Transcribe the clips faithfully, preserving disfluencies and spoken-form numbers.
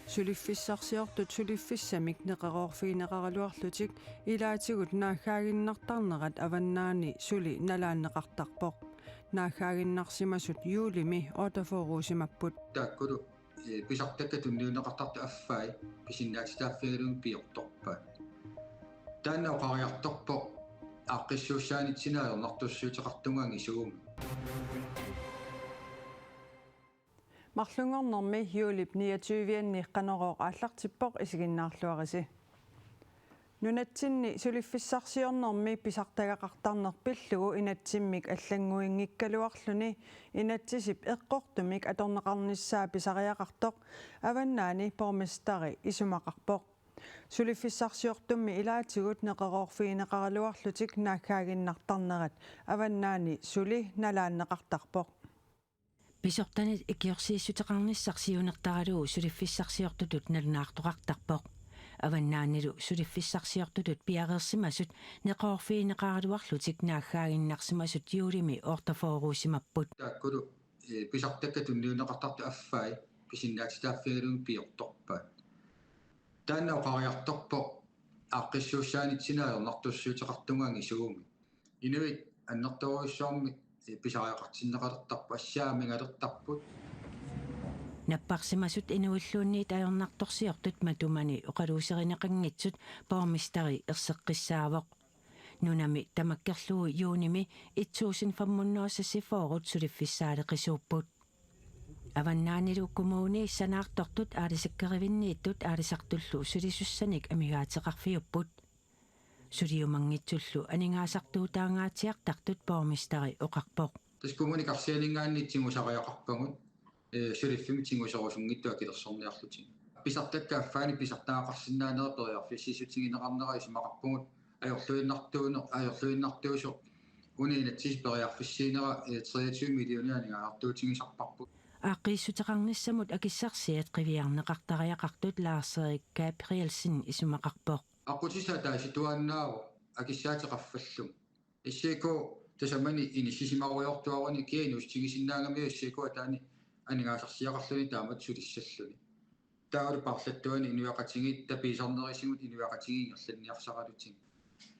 Suliffissarsiortut suliffissamik neqeroorfigineqaraluarlutik ilaatigut naaggaaginnartarnerat avannaani suli nalaanneqartarpoq. Naaggaaginnarsimasut juulimi otteogfyrreusimapput. Taakkulu, eh, pisartakkat tunniunneqartartut affai pisinnaatitaaffigalugit piortorpaat. Taanna oqariartorpoq aaqqissuussaanitsineq ajornartorsiuteqartungaani suumi. Marlunngornermi juulip niogtyve-anni Qanorooq aallartippoq, isiginnaarluarisi. Nunatsinni suliffissarsiornermi pisartagaqartarneq pillugu inatsimmik allannguinngikkaluarluni inatsisip eqqortumik atorneqarnissaa pisariaqartoq Avannaani borgmesteri isumaqarpoq. Suliffissarsiortummi ilaatigut neqeroorfigineqaraluarlutik naaggaaginnartarnerat avannaani suli nalaanneqartarpoq. Pisortanit ikiorsiissuteqarnissaq siunertaralugu suliffissarsiortutut nalunaartoqartarpoq. Avannaanilu suliffissarsiortutut piareersimasut neqeroorfigineqaraluarlutik naaggaaginnarsimasut juulimi otteogfyrreusimapput. Taakkulu, eh, pisartakkat tunniunneqartartut affai pisinnaatitaaffigalugit piortorpaat. Taanna oqariartorpoq aaqqissuussaanitsineq ajornartorsiuteqartungaani suumi. Inuit annertoorujussuarmik, eh, pisariaqartinneqalertarput, assaamigalertarput. Napparsimasut inuilluunniit ajornartorsiortut matumani oqaluuserineqanngitsut borgmesteri erseqqissaavoq. Nunami tamakkerlugu juunimi et tusind fem hundrede seksogfyrre suliffissaaleqisuupput. Avannaanilu kommuni sanaartortut aalisakkerivinniittut aalisartullu sulisussanik amigaateqarfiupput. Suliumanngitsullu aningaasartuutaangaatsiartartut borgmesteri oqarpoq. Tassa kommuni karsianinngaanniit tigusariaqarpagut, eh, suliffimmik tiguserusunngitsut akilersorniarlutigit. Pisartakkat affaanni pisartagaqarsinnaanerat periarfissiissutigineqarnera isumaqarpugut ajorluinnartuuneq, ajorluinnartuusoq una inatsisit periarfissiinera, eh, treogtyve millioner aningaasartuutigisarparput. Aaqqiissuteqarnissamut akissarsiat qiviarneqartariaqartut Lars-Erik Gabrielsen isumaqarpoq. Aqqutissaq ataasituaannaavoq akissaatit qaffallugit. S I K tasamani inissisimarujoortuaruni kia inuussutigisinnaagamiuk S I K ataani aningaasarsiaqarluni taamatut sulissalluni. Taavalu paarlattuani inuiaqatigiit tapiisarnerisigut inuiaqatigiit ingerlanniarsaralutigit.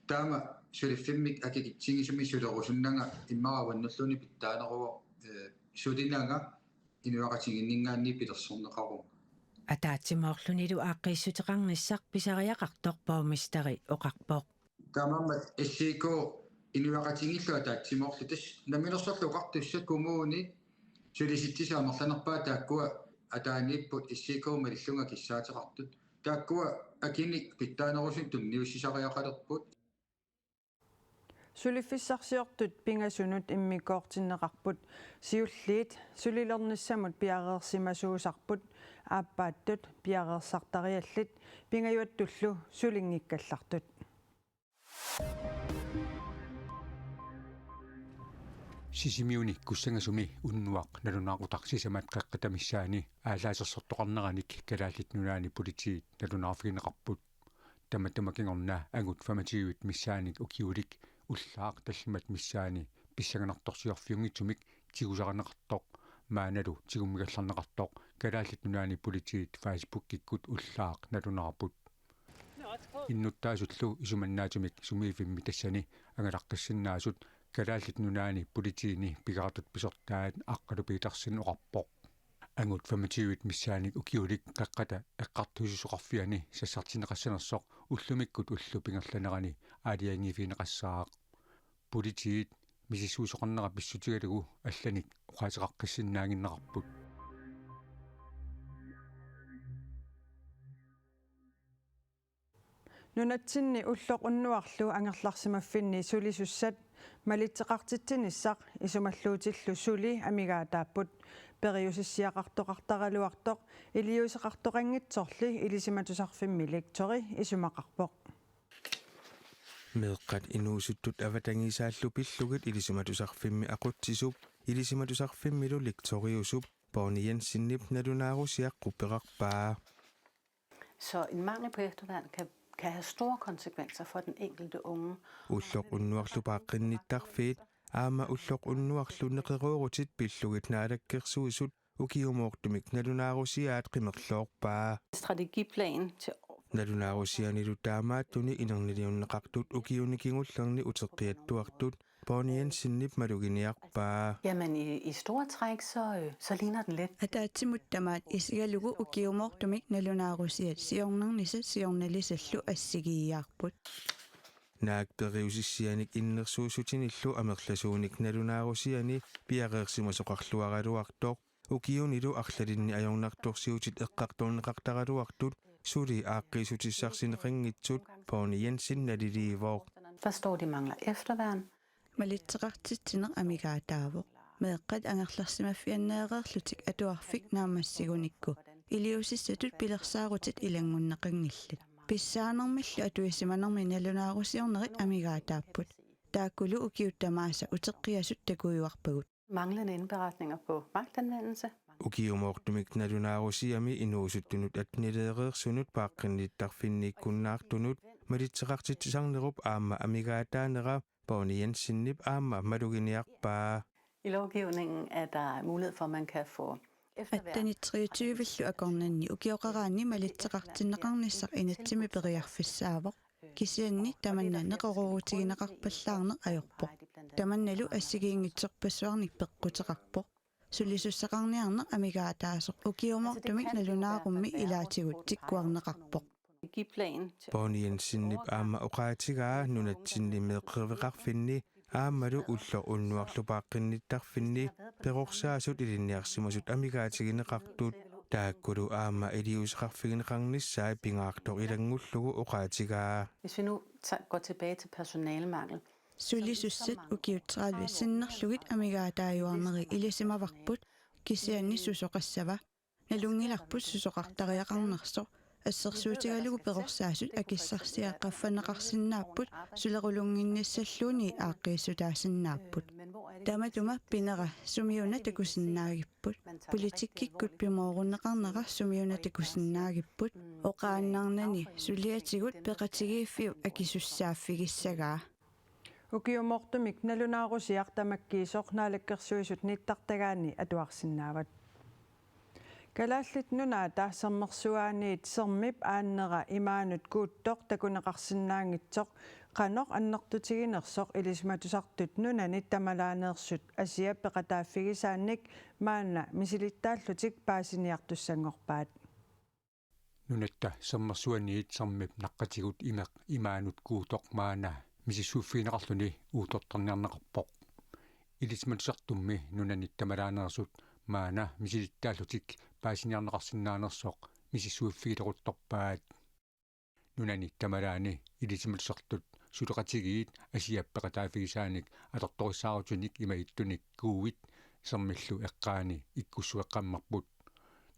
Taama suliffimmik akikitsigisumik sulerusunnanga immaqa uannulluunniit pitsaaneruvoq, eh, sulinanga inuiaqatigiinninngaanniit pilersorneqarunga. Ataatsimoorlunilu aaqqiissuteqarnissaq pisariaqartoq borgmesteri oqarpoq. Taamaammat S I K inuiaqatigiillu ataatsimoorluni tassa Namminersorlutik Oqartussat, kommuni, Sulisitsisut amerlanerpaat taakkua ataaniipput S I K malillugit akissaateqartut. Taakkua akinik pitsaanerusumik tunniussisariaqalerput. Suliffissarsiortut pingasunut immikkoortinneqarput, siulliit sulilernissamut piareersimasuusarput, aappaattut piareersartariallit, pingajuattullu sulinngikkallartut. Sisimiuni Kussangasumi unnuaq nalunaaqutaq sisamat qeqqata missaani aallaasersortoqarneranik Kalaallit Nunaanni Politiit nalunaarfigineqarput. Tamatuma kingorna angut femogtyve missaanik ukiulik ullaaq tallimat missaani pissanganartorsiorfiunngitsumik tigusarineqartoq maannalu tigummigallarneqartoq Kalaallit Nunaanni Politiit Facebookikkut ullaaq nalunaarput. Innuttaasullu isumannaatsumik sumiiffimmi tassani angalaqqissinnaasut Kalaallit Nunaanni Politiini pigaartut pisortaat Aqqalu Petersen oqarpoq. Angut femogtyve missaanik ukiulik qeqqata eqqartuussisoqarfiani sassartinneqassanersoq ullumikkut ullup ingerlanerani aalajangiiffigineqassaaq. Politiit misissuisoqarnera pissutigalugu allanik oqaaseqaqqissinnaaginnarput. Nunatsinni ulloq unnuarlu angerlarsimaffinni sulisussat malitseqartitsinissaq isumalluutillu suli amigaataapput, periusissiaqartoqartaraluartoq iliuuseqartoqanngitsorli Ilisimatusarfimmi lektori isumaqarpoq. Meeqqat inuusuttut avatangiisaallu pillugit Ilisimatusarfimmi aqutsisup, Ilisimatusarfimmilu lektoriusup Bonnie Jensenip nalunaarusiaq quleqarpaa. Så en mangel på efterværn kan, kan have store konsekvenser for den enkelte unge. Ulloq unnuarlu paaqqinnittarfiit aamma ulloq unnuarlu neqeroorutit pillugit Naalakkersuisut ukiumoortumik nalunaarusiaat qimerloorpaa. Strategiplan til Nalunaarusianilu taamaattuni inerniliunneqartut ukiuni kingullerni uteqqiattuartut Bonnie Jensenip maluginiarpaa. Jamen i, i store træk, så, øh, så ligner den lidt. Ataatsimut tamaat isigalugu ukiumoortumik nalunaarusiat siornarnissat siornalisallu assigiiaarput. Naak periusissianik innersuussutinillu amerlasuunik nalunaarusiani piareersimasoqarluaraluartoq ukiunilu arlalinni ajornartorsiutit eqqartorneqartaraluartut suli aaqqiissutissarsineqanngitsut Bonnie Jensen naliliivoq. Forstår, de mangler efterværn. Malitseqartitsineq amigaataavoq. Meeqqat angerlarsimaffianneereerlutik atuarfik naammassigunikku. Iliuusissatut pilersaarutit ilanngunneqanngillat. Pissaanermillu atuisimanermi nalunaarusiornerit amigaataapput. Taakkulu ukiut tamaasa uteqqiasut takujuarpagut. Manglende indberetninger på magtanvendelse. Ukiumoortumik nalunaarusiami inuusuttunut attenileereersunut paaqqinnittarfinniikkunnaartunut malitseqartitsisarnerup aamma amigaataanera Bonnie Jensenip aamma maluginiarpaa. I lovgivningen er der mulighed for, at man kan få efterværn. Atteni treogtyve-llu akornanni ukioqaraanni malitseqartinneqarnissaq inatsimi periarfissaavoq. Kisianni tamanna neqeroorutigineqarpallaarneq ajorpoq. Tamannalu assigiinngitsorpassuarnik peqquteqarpoq. Sulisussaqarniarneq amigaataasoq ukiumoortumik nalunaarummi ilaatigut tikkuarneqarpoq. Strategiplan til Bonnie Jensenip aamma oqaatigaa nunatsinni meeqqeriveqarfinni aammalu ulloq unnuarlu paaqqinnittarfinni perorsaasut ilinniarsimasut amigaatigineqartut taakkulu aamma iliuuseqarfigineqarnissaat pingaartoq ilanngullugu oqaatigaa. Hvis vi nu tager, går tilbage til personalemangel. Sulisussat ukiut tredive sinnerlugit amigaataajuarneri ilisimavarput, kisianni susoqassava? Nalunngilarput susoqartariaqarnersoq. Assersuutigalugu perorsaasut akissarsiaat qaffanneqarsinnaapput, sulerulunnginnissalluunniit aaqqiissutaasinnaapput. Tamatuma pinera sumiuna takusinnaagipput? Politikkikkut pimoorunneqarnera sumiuna takusinnaagipput? Oqaannarnani suliatigut peqatigiiffiup akisussaaffigissagaa. Ukiumoortumik nalunaarusiaq tamakkiisoq Naalakkersuisut nittartagaanni atuarsinnaavat. Kalaallit Nunaata Sermersuaaniit Sermip aannera imaanut Kuuttoq takuneqarsinnaanngitsoq qanoq annertutiginersoq Ilisimatusartut Nunanit Tamalaaneersut Asiap peqataaffigisaannik maanna misilittaallutik paasiniartussanngorpaat. Nunatta Sermersuaniit Sermip naqqatigut imeq imaanut Kuuttoq maanna misissuiffigineqarluni uuttortarniarneqarpoq. Ilisimatusartummi Nunanit Tamalaaneersut maanna misilittaallutik paasiniarneqarsinnaanersoq misissuiffigileruttorpaat. Nunanit Tamalaani Ilisimatusartut suleqatigiit Asiap peqataaffigisaanik atortorissaarutinik imaattunik kuuit Sermillu eqqaani ikkussueqqammerput.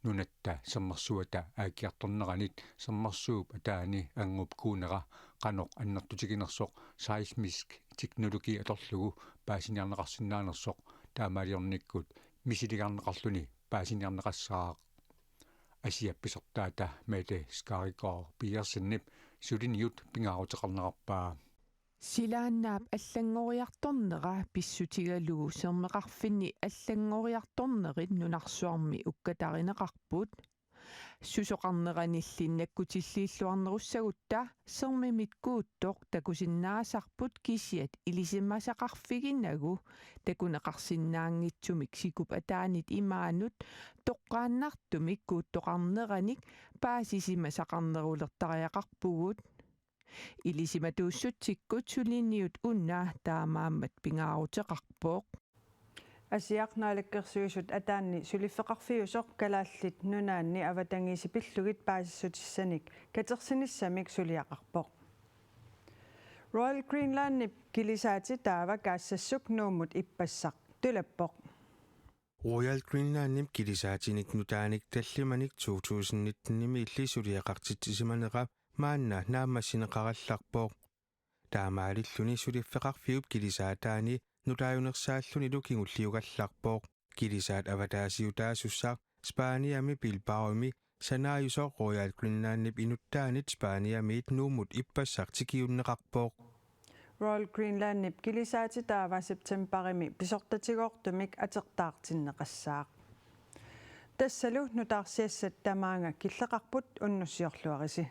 Nunatta Sermersuata aakkiartorneranit Sermersuup ataani Anngup Kuunera qanoq annertutiginersoq seismisk teknologi atorlugu paasiniarneqarsinnaanersoq taamaaliornikkut misiligarneqarluni paasiniarneqassaaq. Asiap pisortaata Mette Skaaregaard Petersenip suliniut pingaaruteqarnerarpaa. Silaannaap allanngoriartornera pissutigalugu sermeqarfinni allanngoriartornerit nunarsuarmi ukkatarineqarput. Susoqarneranilli nakkutilliilluarnerussagutta Sermimit Kuuttoq takusinnaasarput kisiat ilisimasaqarfiginagu takuneqarsinnaanngitsumik sikup ataanit imaanut toqqaannartumik kuuttoqarneranik paasisimasaqarnerulertariaqarpugut. Ilisimatuussutsikkut suliniut una taamaammat pingaaruteqarpoq. Asiaq Naalakkersuisut ataanni suliffeqarfiusoq Kalaallit Nunaanni avatangiisit pillugit paasissutissanik katersinissamik suliaqarpoq. Royal Greenlandip kilisaatit taava kaassassuk Nuummut ippassaq tulappoq. Royal Greenlandip kilisaatinik nutaanik tallimanik to tusind nitten-imiilli suliaqartitsisimanera maanna naammassineqarallarpoq. Taamaalilluni suliffeqarfiup kilisaataani nutaajunersaallunilu kingulliugallarpoq. Kilisaat avataasiutaasussaq Spaniami Bilbaomi sanaajusoq Royal Greenlandip inuttaanit Spaniamiit Nuummut ippassaq tikiunneqarpoq. Royal Greenlandip kilisaatit taava septembarimi pisortatigoortumik atertaartinneqassaaq. Tassalu nutaarsiassat tamaanga killeqarput, unnussiorluarisi.